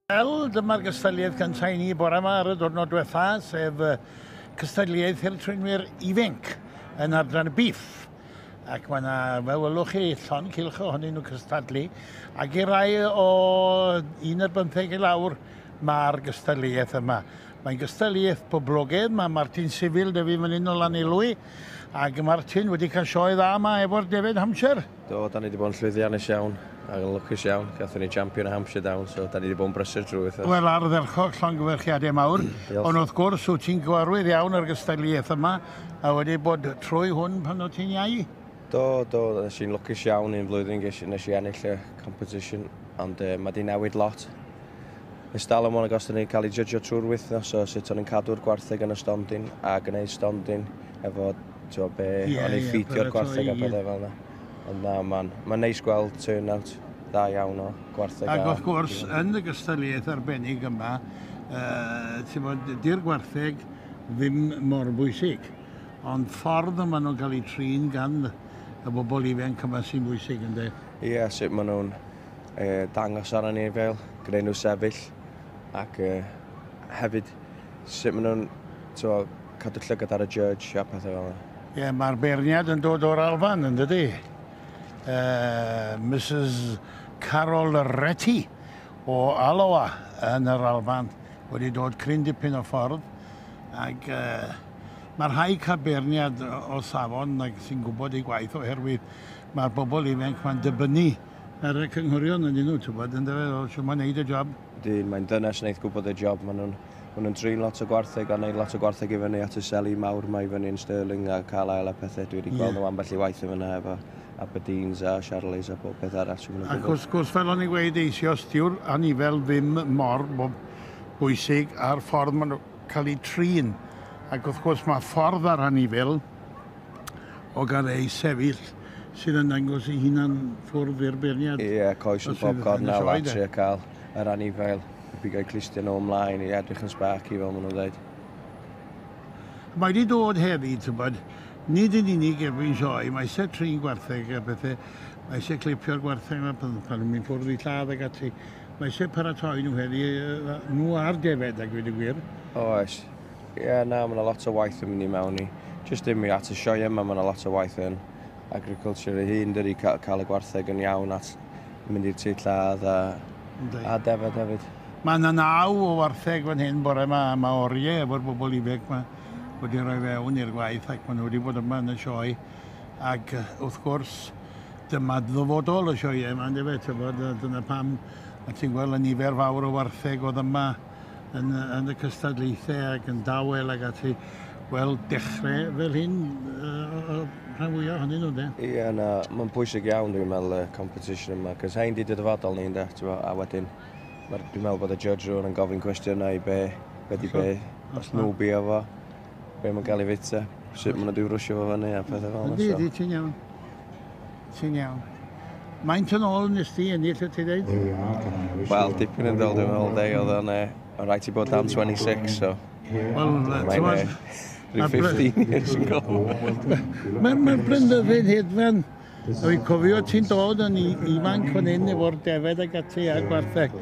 Wel, dyma'r gystadleuaeth gyntaf i ni bore yma ar y diwrnod diwetha, sef cystadleuaeth i'r trinwyr ifanc yn adran y bîff. Ac mae yna, fel welwch chi, llond cylch ohonyn nhw cystadlu. Ac i rai o un ar bymtheg i lawr, mae'r gystadleuaeth yma. Mae'n gystadleuaeth poblogaidd, mae Martin Sifil 'da fi fan hyn o Lanelwy, ac Martin wedi cael sioe dda yma efo'r defaid Hampshire. Do, da ni wedi bod yn llwyddiannus iawn ac yn lwcus iawn. Gathon ni champion y Hampshire Down, so da ni wedi bod yn brysur drwy wythnos. Wel, ardderchog, llongyfarchiadau mawr. Diolch. Ond wrth gwrs, wyt ti'n gyfarwydd iawn â'r gystadleuaeth yma, a wedi bod trwy hwn pan o't ti'n iau. Do, do, nes i'n lwcus iawn un flwyddyn, ges, nes i ennill y competition, ond mae di newid lot. Ers talwm o'n agos ni'n cael ei judgio trwy'r wythnos o sut o'n i'n cadw'r gwartheg yn y stondin a gwneud stondin efo ti'n be o'n i'n ffeedio'r gwartheg a pethau fel yna. Ond na, mae'n ma neis gweld turnout dda iawn o gwartheg. Ac wrth gwrs, yn y gystadleuaeth arbennig yma, ti'n bod, di'r gwartheg ddim mor bwysig, ond ffordd y maen nhw'n cael eu trin gan y bobl ifanc yma sy'n bwysig, ynddo? Ie, yeah, sut maen nhw'n dangos ar anifail, gwneud nhw sefyll, ac hefyd sut maen nhw'n t'mo, cadw llygad ar y judge a pethau fel yna. Ie, yeah, mae'r beirniad yn dod o'r Alban, yn dydy? Mrs Carol Retty o Alloa yn yr Alban wedi dod cryn dipyn o ffordd ac mae rhai cael beirniad o safon ac sy'n gwybod ei gwaith oherwydd mae'r bobl ifanc ma'n dibynnu ar y cynghorion yn nhw, ti'n bod, yn dweud, o, siwr mae'n neud y job. Dyn, mae'n dynes wneud gwybod y job. Maen nhw'n ma nhw trin lot o gwartheg a wneud lot o gwartheg i fyny at y seli mawr ma i fyny yn Stirling a Carlisle a pethau. Dwi wedi gweld nhw ambell i waith yn fyna efo Aberdeens a Charolais a pob peth arall. So ma' nhw'n Ac gwybod. wrth gwrs, fel o'n i'n gweud eisoes, dyw'r anifail ddim mor bwysig a'r ffordd maen nhw'n cael eu trin. Ac wrth gwrs mae ffordd ar anifail o gael ei sefyll sydd yn dangos ei hunan ffwrdd i'r beirniad. Ie, coes yn Os bob sydd yn y cornel sioe, a de. trio cael yr anifail i bigo'u clustia nhw ymlaen i edrych yn sparky fel maen nhw'n dweud. Mae wedi dod hefyd, ti'n bod, nid yn unig erbyn sioe, mae eisiau trin gwartheg a bethau, mae eisiau clipio'r gwartheg yma pan nhw'n mynd ffwrdd i lladd ac ati. Mae eisiau paratoi nhw heddi, nhw a'r defed a gweud y gwir. Oes. Ie, yeah, na, mae yna lot o waith yn mynd i mewn i. Just dim i at y sioe yma, mae yna lot o waith yn agriculture ei hun, dydi, cael y gwartheg yn iawn at mynd i'r tŷ lladd a defed hefyd. Mae yna 9 o wartheg fan hyn bore yma, a mae oriau efo'r bobl ifanc yma wedi rhoi fewn i'r gwaith ac maen nhw wedi bod yma yn y sioe. Ac wrth gwrs, dyma ddyfodol y sioe yma, yndyfe, ti'n bod, dyna pam a ti'n gweld y nifer fawr o wartheg oedd yma yn y cystadlaethau ac yn dawel ac ati. Wel, dechrau fel hyn, rhan fwyaf ohonyn nhw, de. Ie, yeah, na, mae'n bwysig iawn, dwi'n meddwl, y competition yma, cos hein di dy dyfodol ni, ynde, ti'n bo, a wedyn, dwi'n meddwl bod y judge rhywun yn gofyn cwestiynau i be di be, os nhw bia fo, be mae'n cael ei fita, sut maen nhw wedi brwsio fo fyny a pethau fel yna. Yndi, yndi, ti'n iawn. Ti'n iawn. Maint yn ôl nes ti ennill, y ti dweud? Wel, dipyn yn dod, dwi'n meddwl, de, oedd o'n, o'n rhaid i bod dan 26, so Wel, mae'n ti'n bod, rhyw 15 years ago. Mae'r blynyddoedd hedfan. Dwi'n cofio ti'n dod yn ifanc fan hyn efo'r defed ac ati a gwartheg.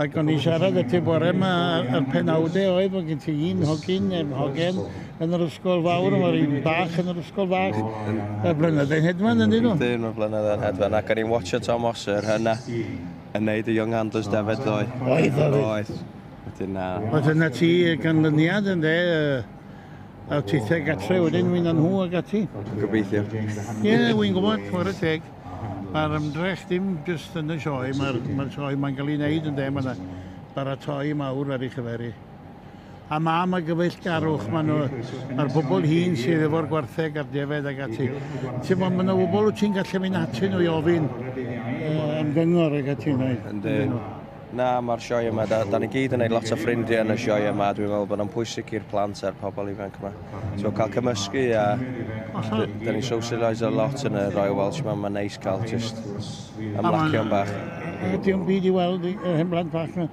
Ac o'n i siarad â ti bore yma a'r penawdau oedd bod gen ti un hogyn neu hogen yn yr ysgol fawr, a mae'r un bach yn yr ysgol fach. Y blynyddoedd hedfan yn nhw. Dyn, mae'r blynyddoedd hedfan, ac o'n i'n watcho Tom Osser hynna yn neud y Young Handlers defed ddoe. Oedd, oedd. Oedd. Wedyn na. Oedd yna ti ganlyniad yn de, a teithiau gatre wedyn, wy'n nhw ac ati. Gobeithio. Ie, wy'n gwybod, chwarae teg. Mae'r ymdrech dim jyst yn y sioe, mae'r ma sioe mae'n cael ei wneud yn de, mae yna baratoi mawr ar ei chyfer hi. A ma gyfeillgarwch, mae'r bobl hyn sydd efo'r gwartheg a'r defed ac ati. Ti'n bod, mae yna bobl wyt ti'n gallu mynd atyn nhw i ofyn am gyngor ac ati. Yndi. Na, mae'r sioe yma, da ni gyd yn gwneud lot o ffrindiau yn y sioe yma, dwi'n meddwl bod o'n pwysig i'r plant a'r pobl ifanc yma. So, cael cymysgu a da ni'n socialise a lot yn y Royal Welsh yma, mae'n neis cael just ymlacio'n bach. Dim byd i weld yr hen blant bach yma,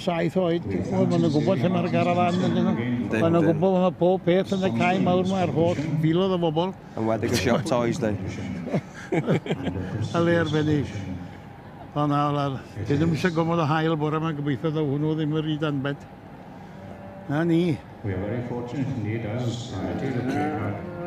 7 oed, maen nhw'n gwybod lle mae'r garafan yn nhw. Maen nhw'n gwybod mae pob peth yn y cae mawr yma, a'r holl filoedd o bobl. Yn wedig y siop toys, de. A le arbennig. O na, wel, dyn nhw'n eisiau gomod o haul bore yma, gobeithio ddaw hwnnw ddim yr un danbed. Na ni. We are very fortunate indeed as society that we have